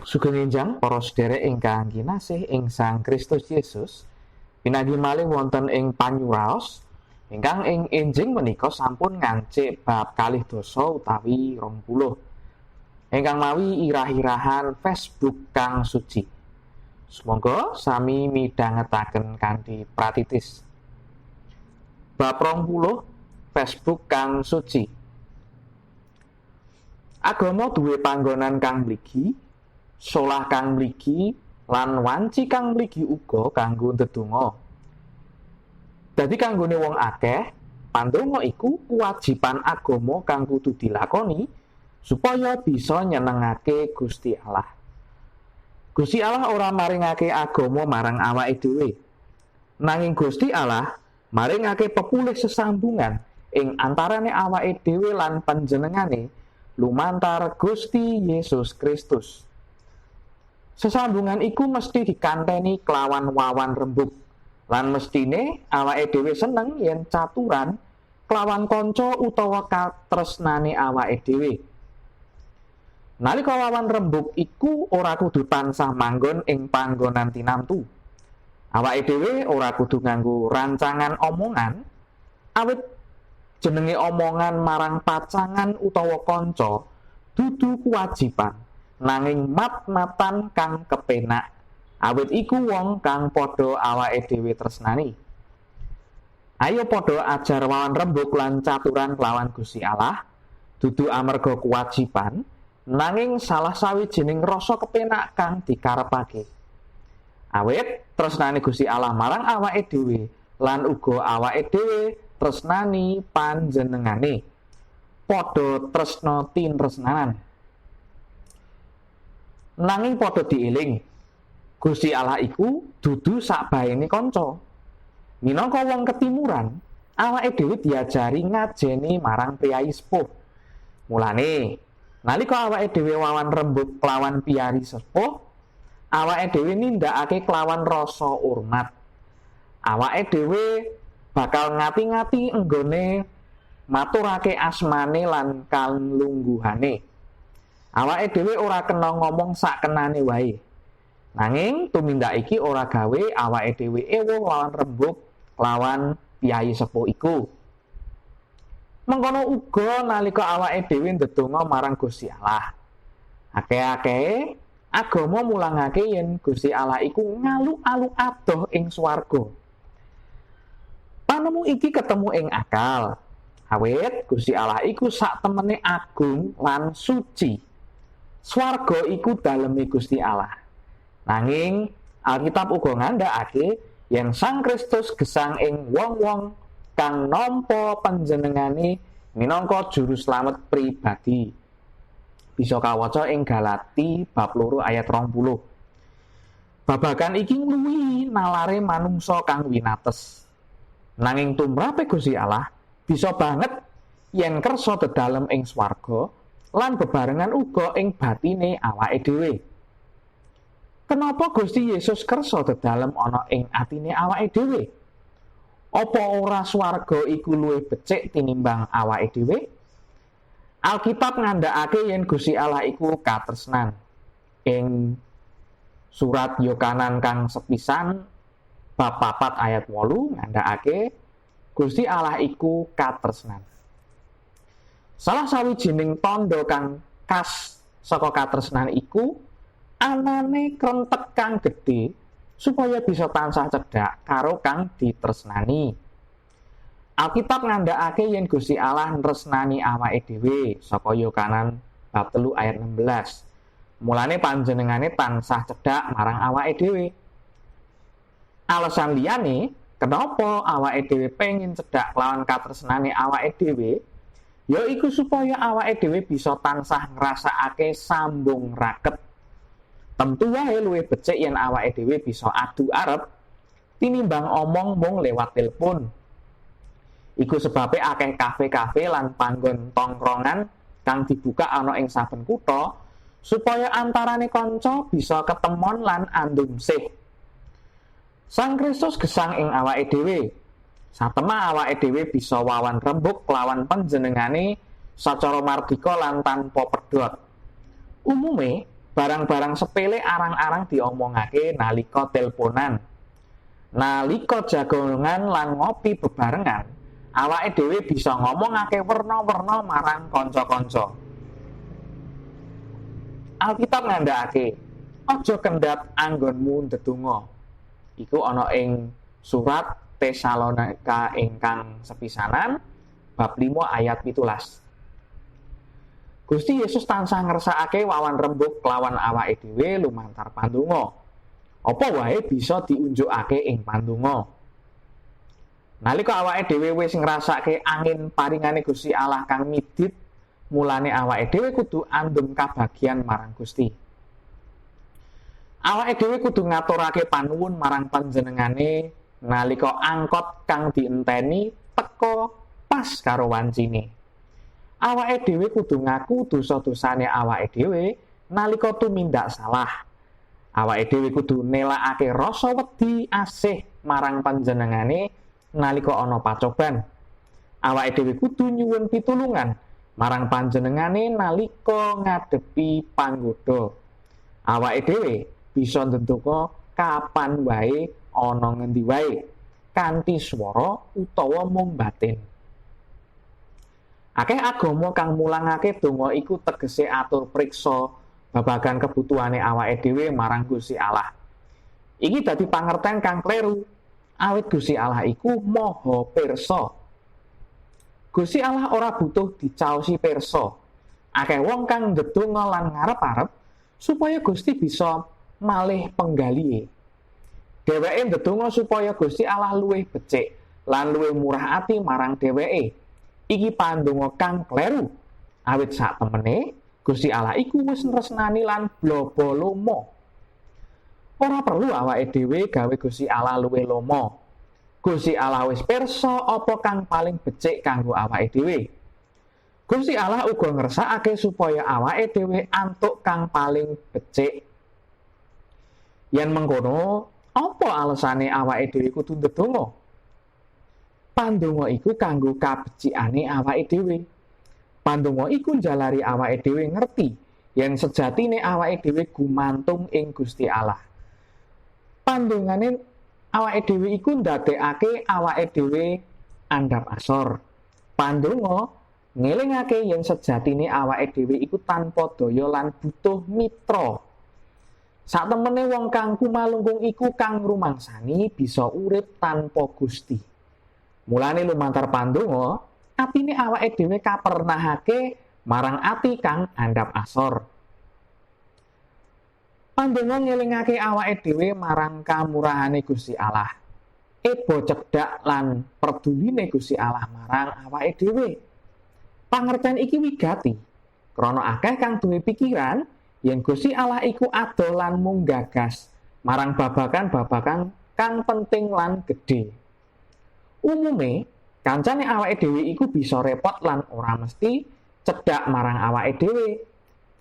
Sugeng enjang para sedherek ingkang kinasih ing Sang Kristus Yesus. Pinanggih malih wonten ing panyuraos ingkang ing enjing menika sampun ngancik bab 12 utawi 20. Ingkang mawi irah-irahan Facebook kang suci. Sumangga sami midhangetaken kanthi pratitis. Bab 20, Facebook kang suci. Agama duwe panggonan kang mligi, solah kang mligi, lan wanci kang mligi uga kanggo ndedonga. Dadi kanggone wong akeh, pandonga iku kewajiban agama kang kudu dilakoni supaya bisa nyenengake Gusti Allah. Gusti Allah ora maringake agama marang awake dhewe. Nanging Gusti Allah maringake pepulih sesambungan ing antarane awake dhewe lan panjenengane lumantar Gusti Yesus Kristus. Sesambungan iku mesti dikanteni kelawan wawan rembug. Lan mestine awake dhewe seneng yen caturan kelawan kanca utawa katresnane awake dhewe. Nalika wawan rembug iku ora kudu tansah manggon ing panggonan tinamtu. Awake dhewe ora kudu nganggo rancangan omongan, awit jenenge omongan marang pacangan utawa kanca dudu kewajiban, nanging mat-matan kang kepenak, awit iku wong kang padha awake dhewe tresnani. Ayo padha ajar wawan rembug lan caturan kelawan Gusti Allah, dudu amarga kewajiban, nanging salah sawijining rasa kepenak kang dikarepake. Awit tresnane Gusti Allah marang awake dhewe lan uga awake dhewe tresnani panjenengane. Padha tresna tinresnanan. Nanging padha dieling, Gusti Allah iku dudu sakbaene kanca. Minangka wong ketimuran, awake dhewe diajari ngajeni marang priyayi sepuh. Mulane, nalika awake dhewe wawan rembug kelawan priyayi sepuh, awake dhewe nindakake kelawan rasa hormat. Awake dhewe bakal ngati-ngati enggone maturake asmane lan kalungguhane. Awake dhewe ora kena ngomong sakenane wae. Nanging tumindak iki ora gawe awake dhewe ewuh lawan rembug lawan priyayi sepuh iku. Mengkono uga nalika awake dhewe ndedonga marang Gusti Allah. Akeh-akehe agama mulangake yen Gusti Allah iku ngalu-alu adoh ing swarga. Panemu iki ketemu ing akal. Awit Gusti Allah iku sak temene agung lan suci. Swarga iku daleme Gusti Allah. Nanging Alkitab uga ngandhakake yen Sang Kristus gesang ing wong-wong kang nampa panjenengane minangka juru slamet pribadi. Bisa kawaca ing Galati bab 2 ayat 20. Babagan iki ngluwihi nalare manungsa kang winates. Nanging tumrape Gusti Allah bisa banget yen kersa dedalem ing swarga lan bebarengan uga ing batine awake dhewe. Kenapa Gusti Yesus kersa dedalem ana ing atine awake dhewe? Apa ora swarga iku luwih becik tinimbang awake dhewe? Alkitab ngandhakake yen Gusti Allah iku katresnan. Ing surat Yohanan kang sepisan bab 4 ayat 8 ngandhakake Gusti Allah iku katresnan. Salah sawijining tandha kang khas saka katresnan iku anane krentek kang gedhe supaya bisa tansah cedhak karo kang ditresnani. Alkitab ngandhakake yen Gusti Allah nresnani awake dhewe saka Yohanan bab 3 ayat 16. Mulane panjenengane tansah cedhak marang awake dhewe. Alasan liyane kenapa awake dhewe pengin cedhak lawan katresnane awake dhewe ya iku supaya awake dhewe bisa tansah ngrasakake sambung raket. Tentu wae luwih becik yen awake dhewe bisa adu arep tinimbang omong mung lewat telepon. Iku sebabe akeh kafe-kafe lan panggon tongkrongan kang dibuka ana ing saben kutha supaya antarane kanca bisa ketemon lan andum sih. Sang Kristus gesang ing awake dhewe. Satemah awake dhewe bisa wawan rembug kelawan panjenengane sacara mardika lan tanpa pedhot. Umume, Barang-barang sepele arang-arang diomongake nalika teleponan. Nalika jagongan lan ngopi bebarengan, awake dhewe bisa ngomongake werna-werna marang kanca-kanca. Alkitab ngandhakake, aja kendhat anggonmu ndedonga. Iku ana ing surat Tesalonika ingkang sepisanan bab 5 ayat 17. Gusti Yesus tansah ngersakake wawan rembug kelawan awake dhewe lumantar pandonga. Apa wae bisa diunjukake ing pandonga. Nalika awake dhewe wis ngrasake angin paringane Gusti Allah kang midit, mulane awake dhewe kudu andum kabagyan marang Gusti. Awake dhewe kudu ngaturake panuwun marang panjenengane nalika angkot kang dienteni teka pas karo wancine. Awake dhewe kudu ngaku dosa-dosane awake dhewe nalika tumindak salah. Awake dhewe kudu nelakake rasa wedi asih marang panjenengane nalika ana pacoban. Awake dhewe kudu nyuwun pitulungan marang panjenengane nalika ngadepi panggoda. Awake dhewe bisa ndedonga kapan wae ana ngendi wae kanthi swara utawa mung batin. Akeh agama kang mulangake donga iku tegese atur priksa babagan kebutuhane awake dhewe marang Gusti Allah. Iki dadi pangerten kang kleru, awit Gusti Allah iku maha pirsa. Gusti Allah ora butuh dicaosi pirsa. Akeh wong kang ndedonga lan ngarep-arep supaya Gusti bisa malih penggalihe. Dheweke ndedonga supaya Gusti Allah luwih becik lan luwih murah ati marang dheweke. Iki pandonga kang kleru. Awit sak temene Gusti Allah iku wis nresnani lan blaba lomo. Ora perlu awake dhewe gawe Gusti Allah luwih lomo. Gusti Allah wis pirsa apa kang paling becik kanggo awake dhewe. Gusti Allah uga ngersakake supaya awake dhewe antuk kang paling becik. Yen mengkono, apa alesane awake dhewe kudu ndedonga? Pandonga iku kanggo kabecikane awake dhewe. Pandonga iku njalari awake dhewe ngerti yen sejatine awake dhewe gumantung ing Gusti Allah. Pandongane awake dhewe iku ndadekake awake dhewe andhap asor. Pandonga ngelingake yen sejatine awake dhewe iku tanpa daya lan butuh mitra. Satemene wong kang kumalungkung iku kang ngrumangsani bisa urip tanpa Gusti. Mulane lumantar pandonga, atine awake dhewe kapernahake marang ati kang andhap asor. Pandonga ngelingake awake dhewe marang kamurahane Gusti Allah. Ebo cedhak lan perduline Gusti Allah marang awake dhewe. Pangerten iki wigati, krana akeh kang duwe pikiran yen Gusti Allah iku adoh lan mung gagas marang babagan-babagan kang penting lan gedhe. Umume, kancane awake dhewe iku bisa repot lan ora mesti cedhak marang awake dhewe.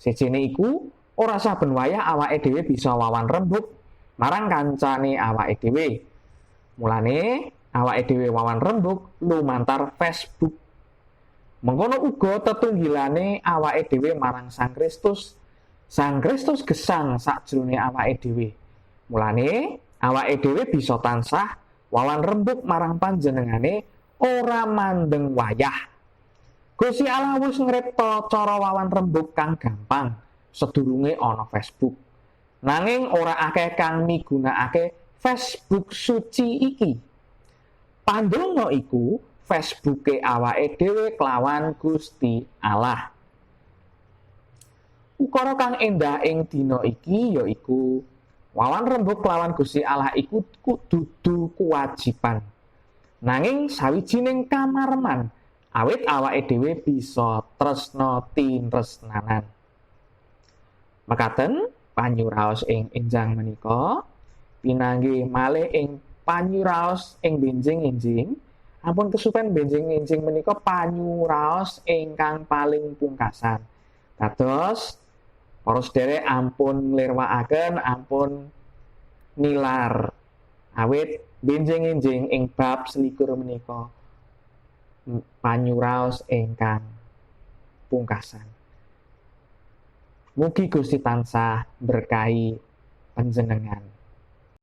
Sijine iku ora saben wayah awake dhewe bisa wawan rembug marang kancane awake dhewe. Mulane awake dhewe wawan rembug lumantar Facebook. Mengkono uga tetunggilane awake dhewe marang Sang Kristus. Sang Kristus gesang sakjroning awake dhewe. Mulane awake dhewe bisa tansah wawan rembug marang panjenengane ora mandeng wayah. Gusti Allah wis ngripta cara wawan rembug kang gampang sedurunge ana Facebook. Nanging ora akeh kang migunakake Facebook suci iki. Pandonga iku Facebooke awake dhewe kelawan Gusti Allah. Ukara kang endah ing dina iki yaiku wawan rembug kelawan Gusti Allah iku dudu kewajiban. Nanging sawijining kamareman awit awake dhewe bisa tresna tinresnanan. Mekaten panyuraos ing enjang menika pinanggih malih ing panyuraos ing benjing-enjing. Ampun kesupen benjing-enjing menika panyuraos ingkang paling pungkasan. Dados para sedherek ampun nglirwakaken, ampun nilar awit benjing-enjing ing bab 21 menika panyuraos ingkang pungkasan. Mugi Gusti tansah berkahi panjenengan.